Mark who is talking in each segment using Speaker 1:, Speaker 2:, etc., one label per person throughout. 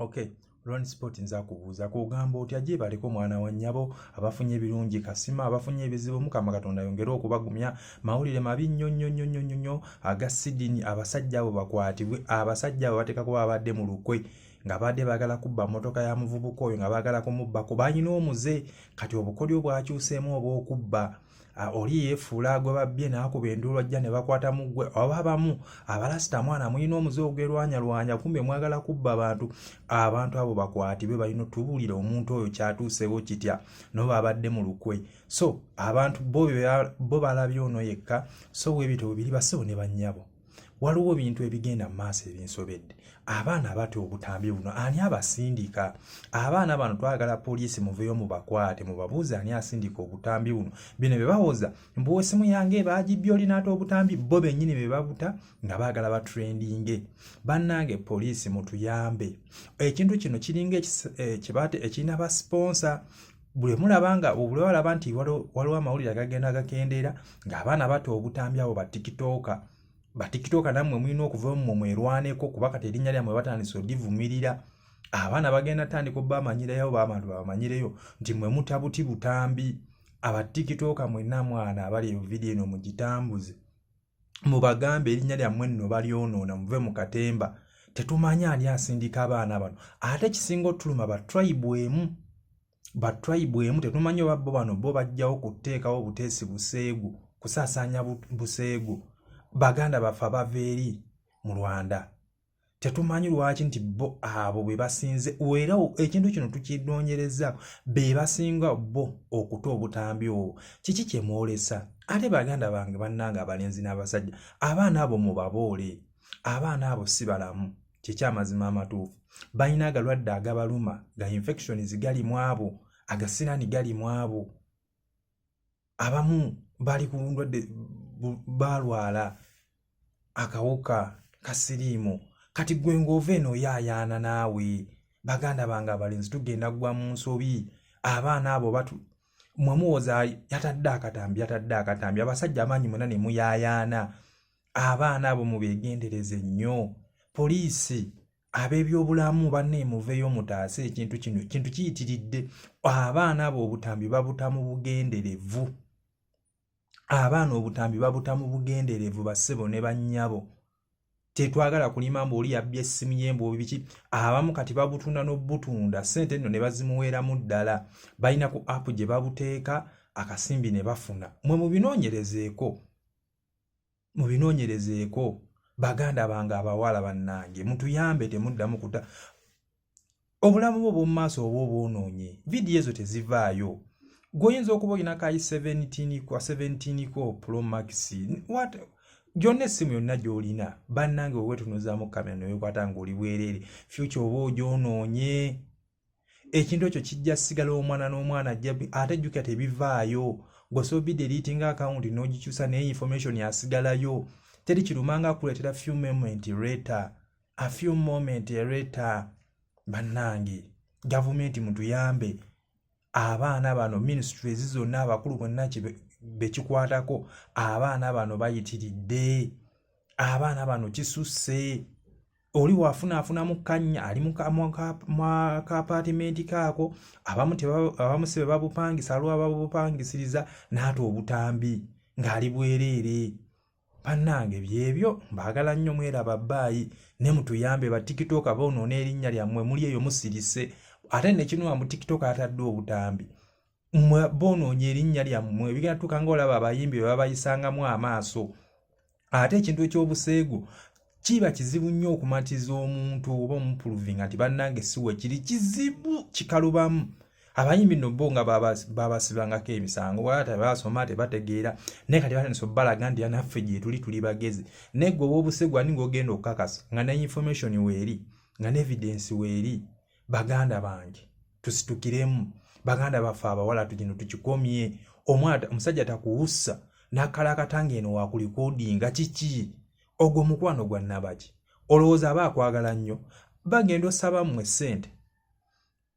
Speaker 1: Okay, Ron Sport, nza kubuuza kugamba otya? Gyebaleko, mwana wa nnyabo. Abafunye ebirungi kasima, abafunye ebizibu Mukama Katonda yongere okubagumya. Mawulire mabi nnyo nnyo nnyo nnyo nnyo aga Sydney. Abasajja abo bakwatibwe. Abasajja abo bateeka kuba babadde mu lukwe nga badde baagala kubba mmotoka ya muvubuka oyo, nga baagala kumubbako. Balina omuze kati, obukodyo bwakyuseemu obw'okubba. Oli yeefuula gwe babbye n'akuba enduulu, ajja ne bakwatamu ggwe. Oba abamu abalasita, mwana, mulina omuze ogwerwanyalwanya, kumbe mwagala kubba abantu. Abantu abo bakwatibwe, balina otubuulira omuntu oyo kyatuusewo kitya, noba abadde mu lukwe. So abantu bo balabye ono yekka. So webito bwebiri, bassebo ne bannyabo. Waliwo bintu ebigenda mu maaso ebinsobedde. Abaana bata obutambi buno, ani abasindika abaana bano? Twagala poliisi muveeyo mubakwate, mubabuuze ani asindika obutambi buno. Bino bye bawoza mbu esimu yange bagibbye, oli n'ata obutambi, bo bennyini be babuta nga baagala batrendinge. Bannange, poliisi mutuyambe. Ekintu kino kiringa ekirina ba sponsor. Bwe mulaba nga bwe balaba nti waliwo amawulire agagenda gakendeera ng'abaana bata obutambi, abo batikitooka, batikitooka nammwe mulina okuva mmwe mwerwaneko, kuba kati erinnya lyammwe batandise odivumirira. Abaana bagenda tandika obamanyirayo, oba abantu babamanyireyo nti mmwe muta buti butambi. Abatikitooka mwenna, mwana, abali eyo, vidiyo eno mugitambuze, mubagambe erinnya lyammwe nno balyonoona. Muve mu katemba. Tetumanyi ani asindika abaana bano. Ate kisinga otuluma, ba tribe emu, ba tribe emu. Tetumanyi oba bo bano bo bajjawo kuteekawo buteesi buseegu, kusaasaanya buseegu. Baganda baffe abava eri mu Rwanda, tetumanyi lwaki nti bo abo be basinze. Era ekintu kino tukinoonyerezaako, be basinga bo okuta obutambi obwo. Kiki kye mwolesa? Ate baganda bange, bannange abalenzi n'abasajja, abaana abo mubaboole. Abaana abo si balamu, kyekyamazima amatuufu. Balina agalwadde agabaluma, ga infections gali mu abo, agasiraani gali mu abo. Abamu bali ku ndwadde, balwala akawuka ka siriimu. Kati gwe ng'ova eno oyaayaana naawe. Baganda bange abalenzi, tugenda gwa mu nsobi. Abaana abo batu mwe muwoza yatadde akatambi, yatadde akatambi. Abasajja amaanyi mwena ne muyaayaana. Abaana abo mubeegendereze nnyo. Poliisi, ab'ebyobulamu, banne, muveeyo mutaase ekintu kino. Kintu kiyitiridde. Abaana abo obutambi babuta mu bugenderevu. Abaana obutambi babuta mu bugenderevu. Bassebo ne bannyabo, tetwagala kulima mbu oli yabbye essimu ye, mbu biki. Abamu kati babutunda n'obutunda, ssente nno ne bazimuweeramu ddala. Balina ku app gye babuteeka, akasimbi ne bafuna. Mwe mubinoonyerezeeko, mubinoonyerezeeko. Baganda bange abawala, bannange, mutuyambe, temuddamu kuta obulamu bwo obw'omu maaso oba obwonoonye. Vidiyo ezo tezivaayo. Gweoyinza okuba olina ka 17 kwa 17 ko Pro Max, what, gyonna essimu yonna gy'olina, bannange, wewetunuzaamu kamera newekwata ng'oli bwereere, future oba ogyonoonye. Ekintu ekyo kijja sigala, omwana n'omwana ajja. Ate jjukira, tebivaayo. Gwe deletinga account n'ogikyusa, naye information asigalayo. Teri kirumanga akuleetera few moment later, a few moment later. Bannange, gavumenti mutuyambe. Abaana bano, ministries zonna, abakulu bonna bekikwatako, abaana bano bayitiridde. Abaana bano kisusse. Oli wafunaafunamu kanya, ali mu kaapatimenti kaako, abamu si be babupangisa, aliwo ababupangisiriza n'ata obutambi ng'ali bwereere. Bannange, byebyo. Mbaagala nnyo, mweraba. Bbaayi ne mutuyambe. Ba TikTok boonoona erinnya lyammwe, muli eyo musirise. Ate nekinuma mu TikTok atadde obutambi, boonoonya erinnya lyammwe. Bigenda tuuka nga olaba abayimbi bwe babayisangamu amaaso. Ate ekintu ekyobuseegu kiba kizibu nnyo okumatiza omuntu oba omuprovinga nti bannange si wekiri. Kizibu, kikalubamu. Abayimbi nno bo nga babasibangako emisango, wala tebasoma, tebategeera, naye kati batandise obbalaga nti naffe gyetuli, tuli bagezi. Naye gwe ow'obusegu, ani ng'ogenda okukakasa nga ne information weeri, nga ne evidence weeri? Baganda bange, tusitukiremu. Baganda baffe abawala, tugino tukikomye. Omwana omusajja takuwussa n'akalakata ng'eno wakurecordinga. Kiki ogwo? Mukwano gwa nnabaki? Olowooza aba akwagala nnyo? Bagenda osaba mmwe ssente,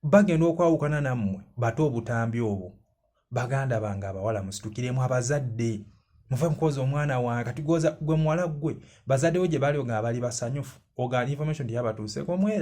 Speaker 1: bagenda okwawukana nammwe, bate obutambi obwo. Baganda bange abawala, musitukiremu. Abazadde, muve mukoza omwana wange. Kati goza gwe muwala, gwe bazadde bo gye bali nga bali basanyufu, oga information teyabatuuseko, mweraba.